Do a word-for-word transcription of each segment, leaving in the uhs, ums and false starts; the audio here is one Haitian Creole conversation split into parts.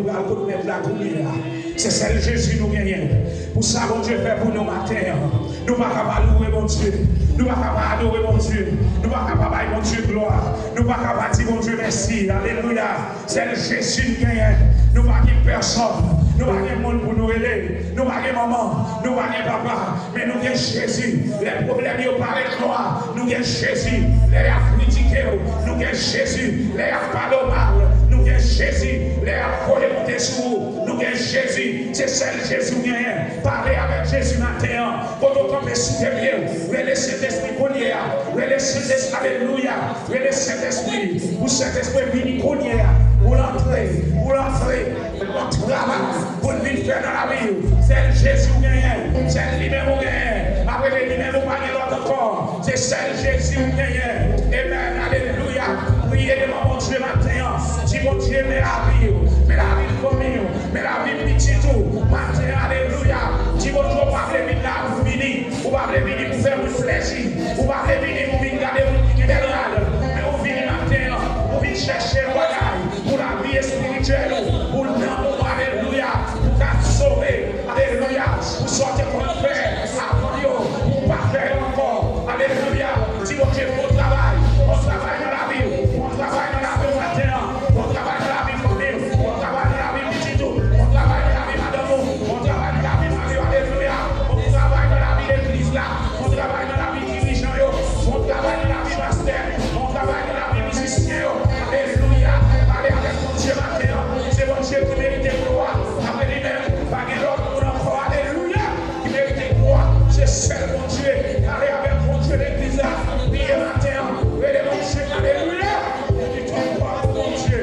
Pral kot Mèt la kounye a. Se sèl Jezi nou genyen. Pou sa Bondye fè pou nou maten an, nou pa ka pa louwe Bondye. Nou pa ka pa adore Bondye. Nou pa ka pa bay Bondye glwa. Nou pa ka pa di Bondye mèsi. Alelouya. Sèl Jezi n genyen. Nou pa gen pèsòn. Nou pa gen moun pou nou rele. Nou pa gen manman. Nou pa gen papa. Men nou gen Jezi. Lè pwoblèm yo parèt nwa, nou gen Jezi. Lè y ap kritike w, nou gen Jezi. Lè y ap pale w mal, nou gen Jezi. Lè y ap voye moute sou ou, nou gen Jezi. Se sèl Jezi w genyen. Pale avèk Jezi maten an. Kote w kanpe, site pye w. Rele Sentespri kounye a. Rele Sentespri, alelouya. Rele Sentespri. Pou Sentespri vini kounye a. Pou l antre. Pou l antre. Yon travay pou l vin fè nan lavi w. Sèl Jezi w genyen. Sèl li menm ou genyen. Apre de li menm ou pa gen lòt ankò. Se sèl Jezi w genyen. Amen. Alelouya. Priye devan Bondye maten an. Di Bondye men lavi w. Men lavi fanmi w. Men lavi pitit ou. Maten an, alelouya. Di Bondye ou pa vle vin la pou vini. Ou pa vle vini pou fè moun plezi. Ou pa vle vini pou vin gade moun ki gen bèl rad. Men ou vini maten an. Ou vin chèche yon bagay. Pou lavi espirityèl ou, pou nanm ou, alelouya, pou ka sove, alelouya, pou sa w te konn fè avan yo, pou w pa fè yo ankò, alelouya. Di Bondye bon travay, bon travay nan lavi w, bon travay nan lavi w maten an, bon travay nan lavi fanmi w, bon travay nan lavi pitit ou, bon travay nan lavi madanm ou, bon travay nan lavi mari w, alelouya, bon travay nan lavi legliz la. Bon travay nan lavi dirijan yo. Bon travay nan lavi pastè. Bon travay nan lavi mizisyen yo. Alelouya. Pale avèk Bondye maten an. Se Bondye ki merite glwa. Apre li menm, pa gen lòt moun ankò. Alelouya. Ki merite glwa. Se sèl Bondye. Pale avèk Bondye legliz la. Priye maten an. Rele Bondye. Alelouya. Pou ki tout glwa pou Bondye.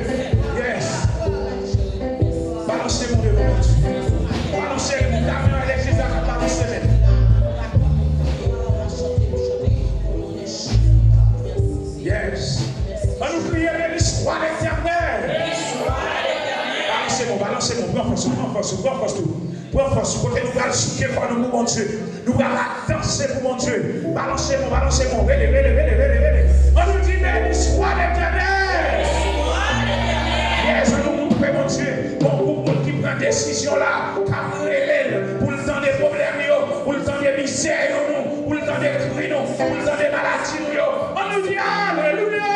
Yes. Balanse men w devan Bondye. Balanse men w. Gade legliz la k ap balanse men. Yes. Ann nou kriye, Béni soit l'Éternel. Balanse men w, balanse men w. Pran fòs ou, pran fòs ou, pran fòs ou. Pran fòs ou. Kote nou pral souke kò nou pou Bondye. Nou pral la danse pou Bondye. Balanse men w, balanse men w. Rele, rele, rele, rele, rele. Ann nou di, Béni soit l'Éternel. Yes, ann nou montre Bondye. Bon, pou moun ki pran desizyon la, k ap rele l, pou l tande pwoblèm yo, pou l tande mizè yo nou, pou l tande kri nou, pou l tande maladi nou yo. Ann nou di, Alelouya!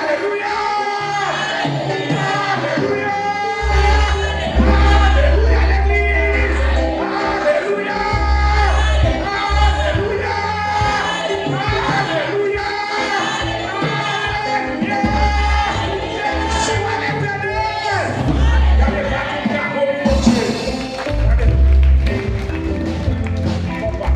Alelouya! Alelouya! Alelouya, legliz! Alelouya! Alelouya! Alelouya! Alelouya! Béni soit l'Éternel! Gade, gade, gade, Bondye! Gade. Konpa.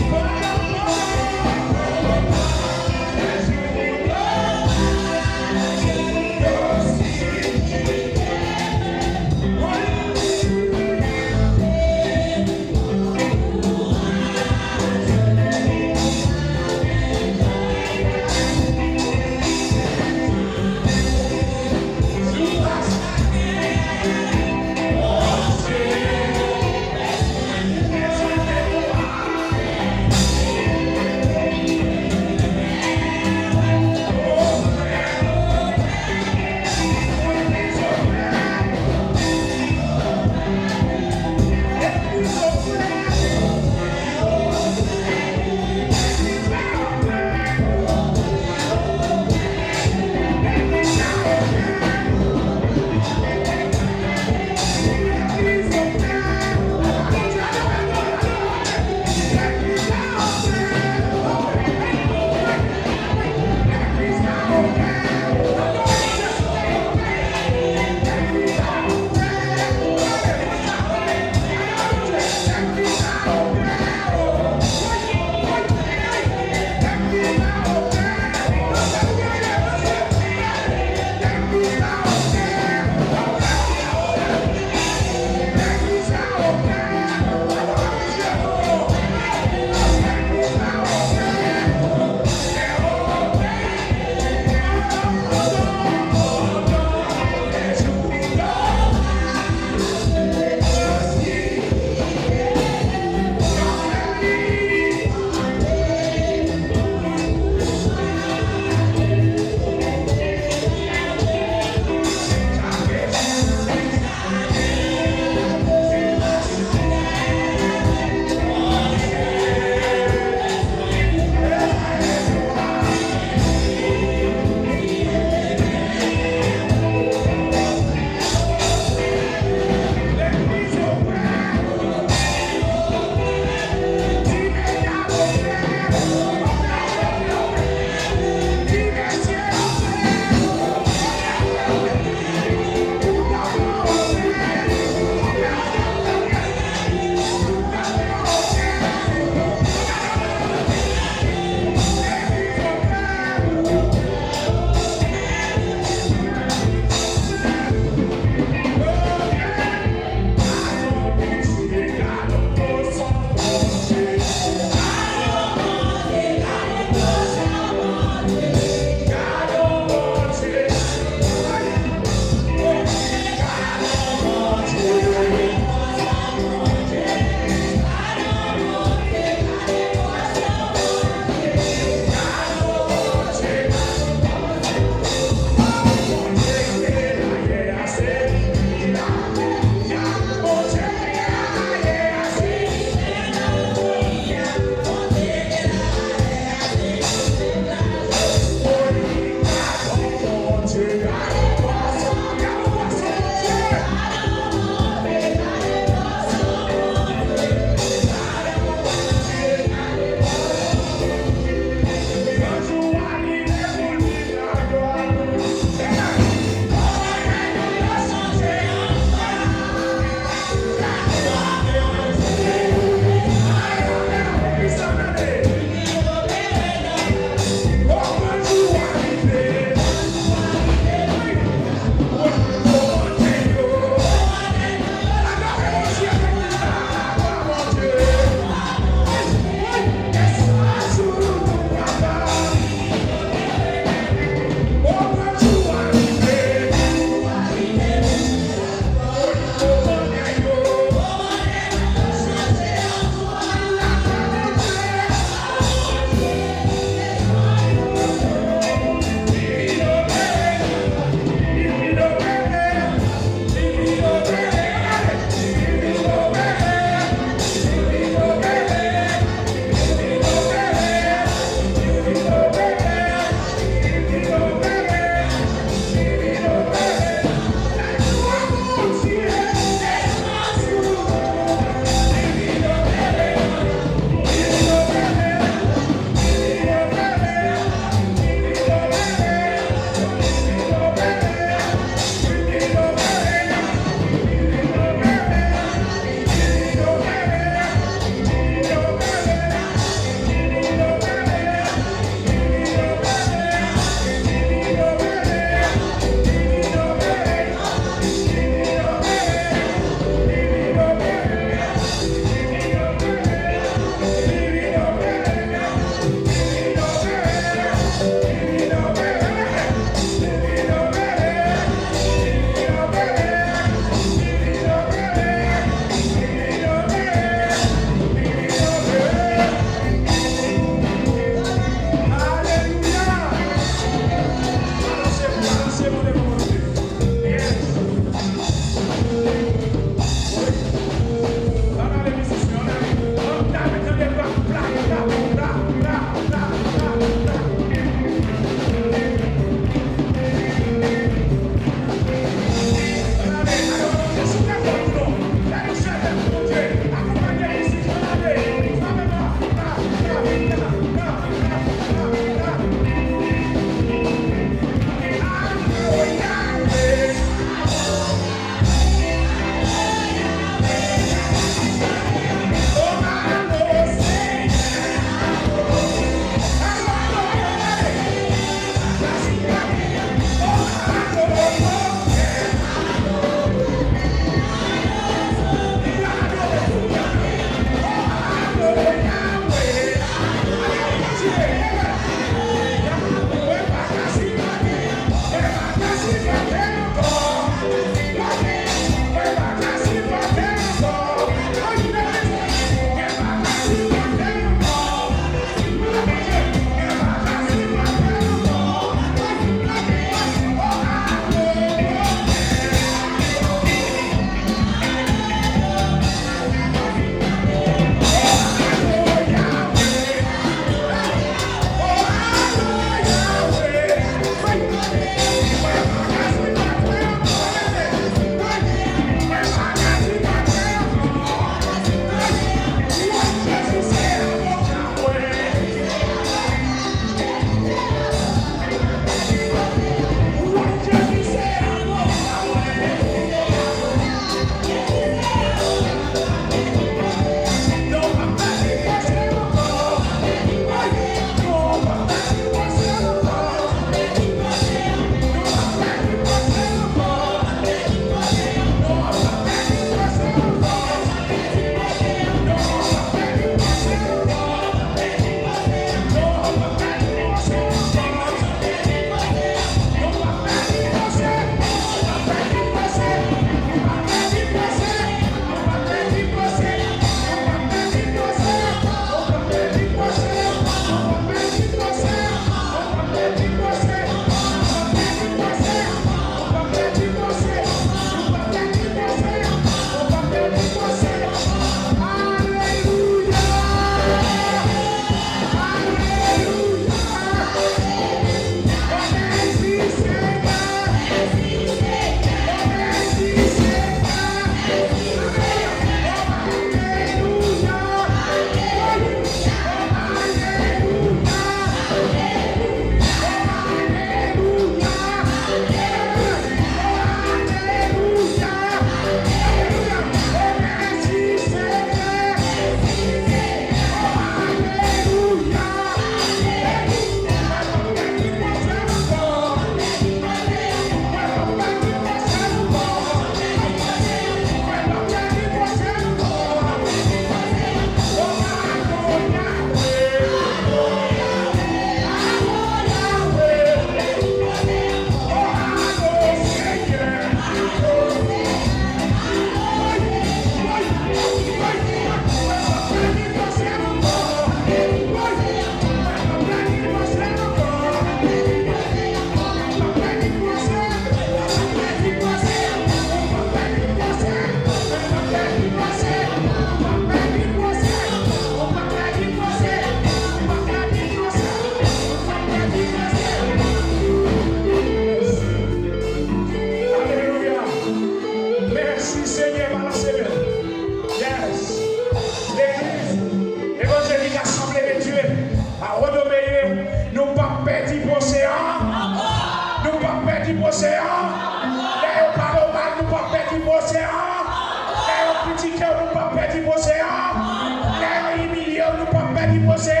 Pwosè a,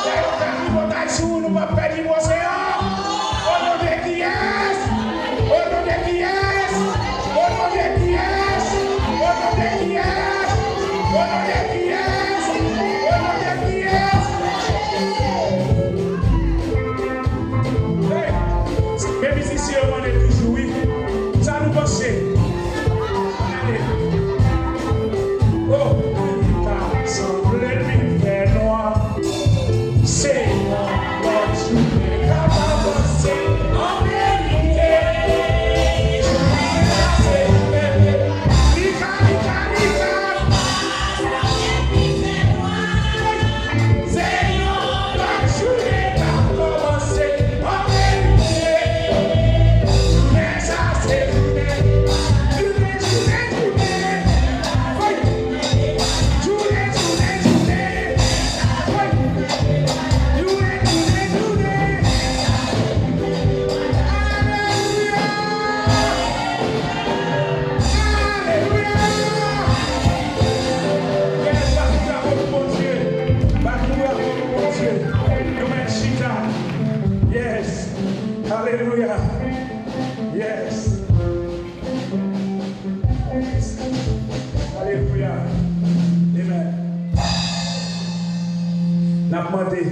lè yo fè tripotay sou ou, nou p ap pèdi pwosè a. O non de kiyès? O non de kiyès? O non de kiyès? O non de kiyès? O non de kiyès? O non de kiyès? Hey! Men mizisyen yo mande toujou, wi. Sa nou panse? Ann ale. Oh, li ka sanble vin fè nwa. Se yon lòt jounen k ap avanse an verite. Jounen sa se jounen li ka, li ka, li ka. Se yon lòt jounen k ap kòmanse an verite. Jounen sa se jounen, jounen, jounen, jounen. Wi. Jounen, jounen, jounen. Wi. Jounen, jounen, jounen. Alelouya! Alelouya! Yes, bat bravo pou Bondye. Bat bravo pou Bondye. Nou mèt chita. Yes. Alelouya. Yes. Alelouya. Amen. N ap mande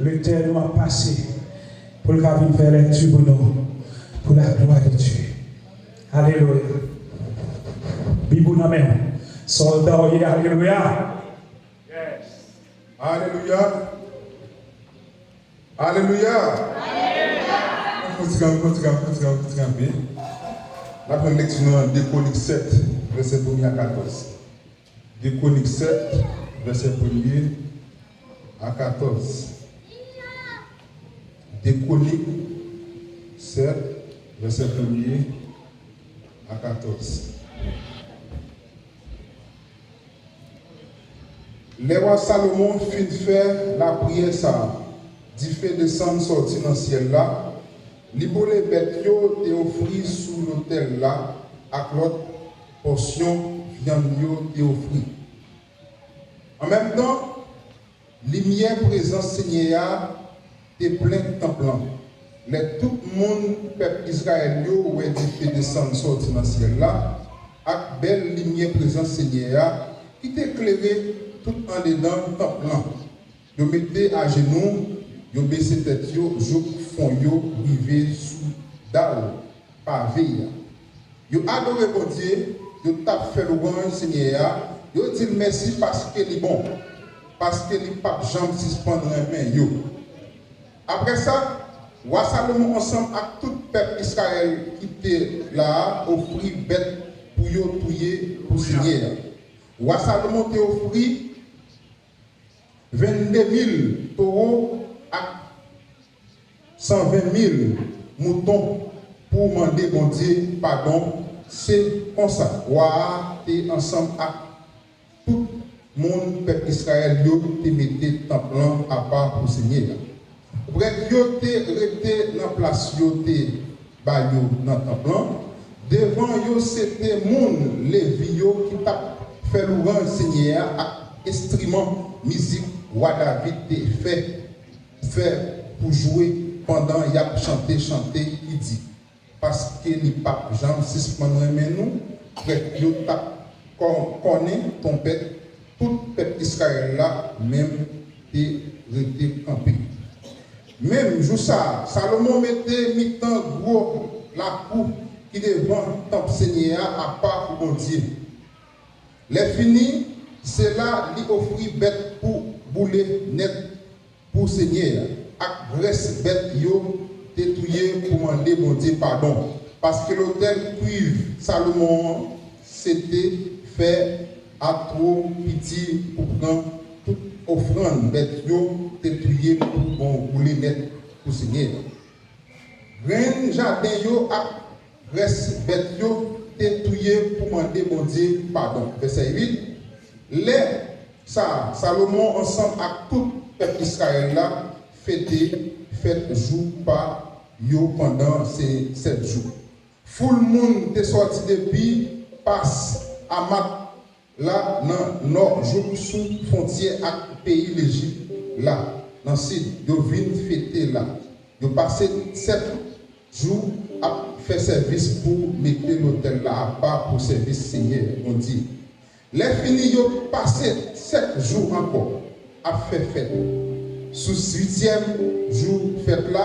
lektè nou ap pase pou l ka vin fè lèkti pou nou, pou la glwa de Dye. Alelouya. Bib ou nan men w. Sòlda w ye, alelouya. Yes. Alelouya. Alelouya. Fon ti kanpe, fon ti kanpe, fon ti kanpe, fon ti kanpe. N ap pran lèkti nou nan de Kwonik sèt, vèsè premye a katòz. De Kwonik sèt, vèsè premye a katòz. De Kwonik sèt, vèsè premye a katòz. Lè wa Salomon fin fè lapriyè sa a, dife desann sòti nan syèl la, li bole bèt yo te ofri sou lotèl la ak lòt pòsyon vyann yo te ofri. An menm tan, limyè prezans Senyè a te plen tanp lan. Lè tout moun pèp Izrayèl yo wè dife desann sòti nan syèl la, ak bèl limyè prezans Senyè a ki te klere tout andedan tanp lan, yo mete ajenou, yo bese tèt yo jouk fwon yo rive sou dal pave a. Yo adore Bondye, yo t ap fè lwanj Senyè a, yo di l mèsi paske li bon, paske li p ap janm sispann renmen yo. Apre sa, wa Salomon ansanm ak tout pèp Izrayèl ki te la a ofri bèt pou yo touye pou Senyè a. Wa Salomon te ofri vennde mil towo ak san ven mil mouton pou mande Bondye padon. Se konsa, wa a te ansanm ak tout moun pèp Izrayèl yo te mete tanp lan apa pou Senyè a. Prèt yo te rete nan plas yo te ba yo nan tanp lan. Devan yo se te moun Levi yo ki t ap fè lwanj Senyè a ak enstriman mizik wa David te fè, fè pou jwe pandan y ap chante chante ki di, paske li p ap janm sispann renmen nou. Prèt yo t ap kò-, kònen twonpèt, tout pèp Izrayèl la menm te rete kanpe. Menm jou sa a, Salomon mete mitan gwo lakou ki devan tanp Senyè a apa pou Bondye. Lè fini, se la li ofri bèt pou boule nèt pou Senyè a, ak grès bèt yo te touye pou mande Bondye padon, paske lotèl kwiv Salomon an se te fè a two piti pou pran tout ofrann bèt yo te touye pou bon boule nèt pou Senyè a. Grenn jaden yo ak grès bèt yo te touye pou mande Bondye padon. Vèsè uit. Lè sa a, Salomon ansanm ak tout pèp Izrayèl la fete fèt jou pa yo pandan se sèt jou. Foul moun te sòti depi Pas Amat la nan nò jouk sou fwontyè ak peyi Lejip la, nan sid, yo vin fete la. Yo pase sèt jou ap fè sèvis pou mete lotèl la apa pou sèvis Senyè Bondye. Lè fini, yo pase sèt jou ankò ap fè fèt. Sou uityèm jou fèt la,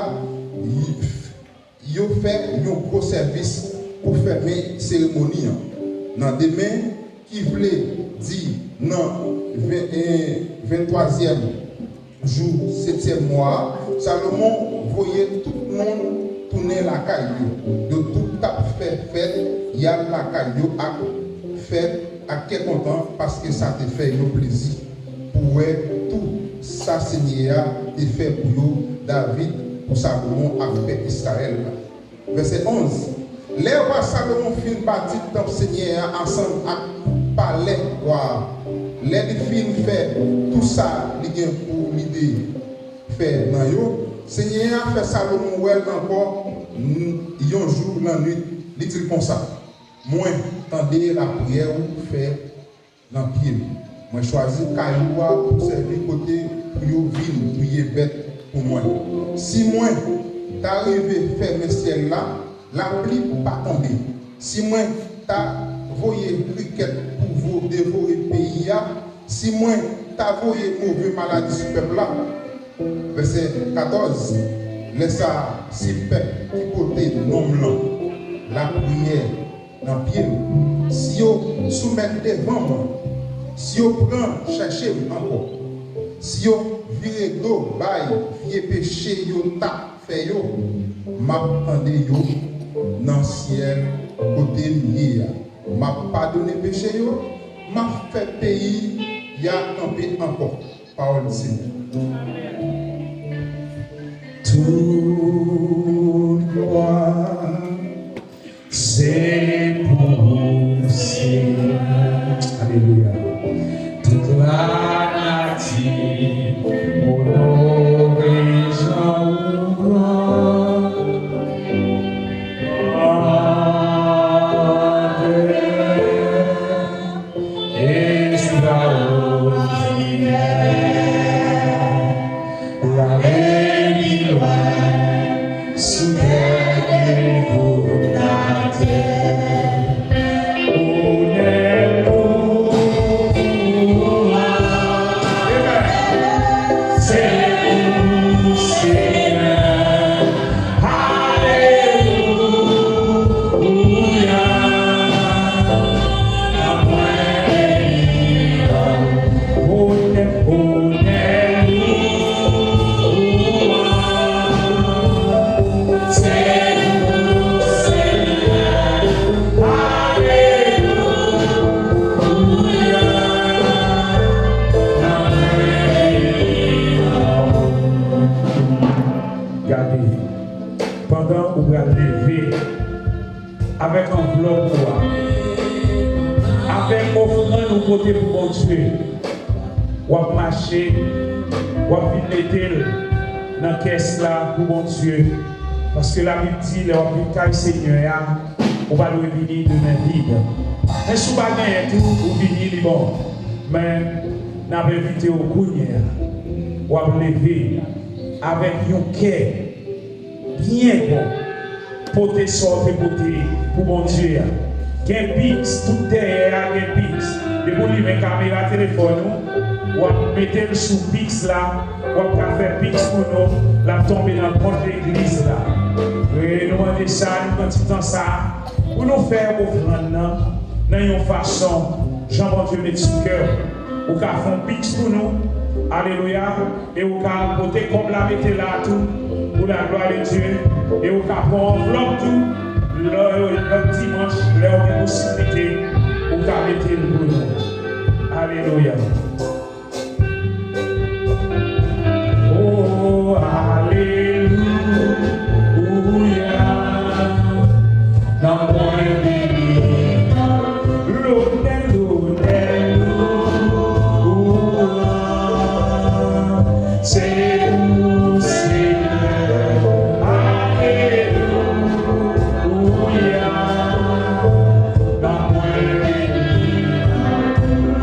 yo fè yon gwo sèvis pou fèmen seremoni an. Nan demen, ki vle di nan ven, eh, venntwazyèm jou setyèm mwa a, Salomon voye tout moun tounen lakay yo. Yo tout t ap fè fèt, y al lakay yo ak fèt ak kè kontan, paske sa te fè yo plezi pou wè tou sa Senyè a te fè pou yo. David pou Salomon ak pèp Izrayèl la. Vèsè onz. Lè wa Salomon fin bati tanp Senyè a ansanm ak palè wa a, lè li fin fè tou sa li gen pou li te fè nan yo, Senyè a fè Salomon wè l ankò n-, yon jou lannwit. Li di l konsa, Mwen tande lapriyè ou fè nan pye m. Mwen chwazi kay ou a pou sèvi kote pou yo vin touye bèt pou mwen. Si mwen ta rive fèmen syèl la, lapli pa tonbe. Si mwen ta voye krikèt pou vo-, devore peyi a, si mwen ta voye move maladi sou pèp la, Vèsè katòz. Lè sa a, si pèp ki pote non m lan lapriyè nan pye m, si yo soumèt devan mwen, si yo pran chèche m ankò, si yo vire do bay vye peche yo t ap fè yo, m ap tande yo nan syèl kote m ye a. M ap padone peche yo, m ap fè peyi a kanpe ankò. Pawòl di Senyè. Tout glwa se pou ou, Senyè. Alelouya. Tout lanati onore jan ou gran. Grandè ekstraòdinè. Lave pi lwen sou tèt e bout latè. Onè, louanj, se pou Senyè. Alelouya. Mwen beni w. Onè, onè, louanj, se pou Senyè. Alelouya. Mwen beni w. Gade, pandan ou pral leve avèk anvlòp ou a, avèk ofrann ou pote pou Bondye, w ap mache, w ap vin mete l nan kès la pou Bondye. Paske Labib di, lè w ap vin kay Senyè a, ou pa dwe vini de men vid. Men si w pa genyen tou, ou vini, li bon. Men, n ap envite w kounye a. W ap leve avèk yon kè byen bon. Pote sa w te pote pou Bondye a. Gen piks, tout dèyè a gen piks. Depi w limen kamera telefòn ou, w ap mete l sou piks la, w ap ka fè piks pou nou, l ap tonbe nan kont legliz la. E nou mande sa, nou pran ti tan sa pou nou fè ofrann nan, nan yon fason, jan Bondye met sou kè w. Ou ka fè yon piks pou nou. Alelouya. E ou ka pote kòb la, mete la tou, pou la glwa de Dye. E ou ka pran anvlòp tou, lè, lòt dimanch, lè ou gen posiblite, ou ka mete l pou nou. Alelouya. Oh, alelouya. Nan mwen vini, lonè, lonè, louanj, se pou Senyè. Alelouya. Nan mwen vini,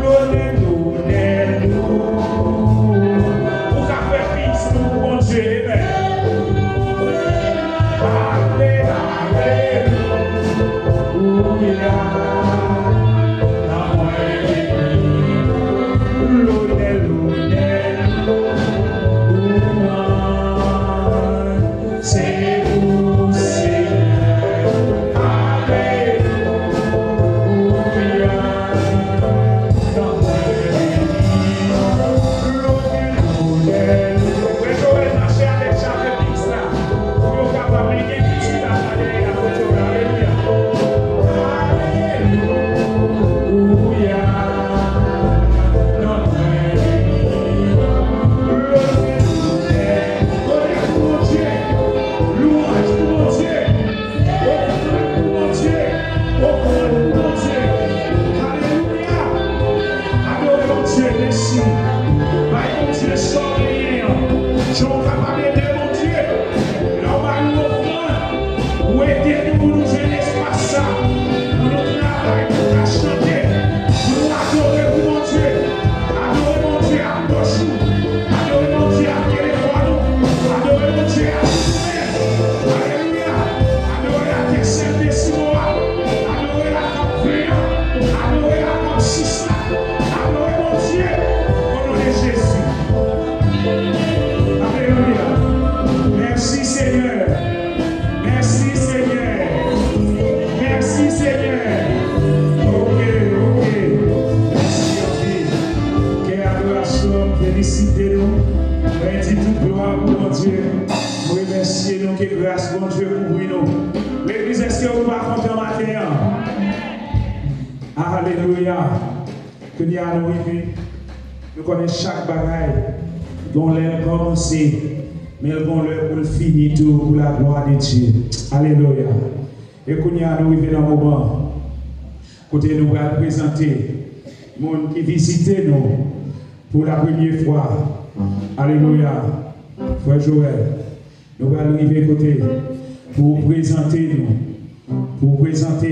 lonè, lonè, Senyè. Mèsi, Senyè. Mèsi, Senyè. Ok, ok. Mèsi anpil. Kè adorasyon, felisite nou. Mwen di tout glwa pou Bondye. Mwen remèsye nou, ke gras Bondye kouvri nou. Legliz, èske nou pa kontan maten an? Alelouya. Kounye a nou rive. Nou konnen chak bagay gon lè l kòmanse, men l gon lè pou l fini tou, pou la glwa de Dye. Alelouya. E kounye a nou rive nan moman kote nou pral prezante moun ki vizite nou pou la premye fwa. Alelouya. Frè Joel, nou pral rive kote pou prezante nou, pou prezante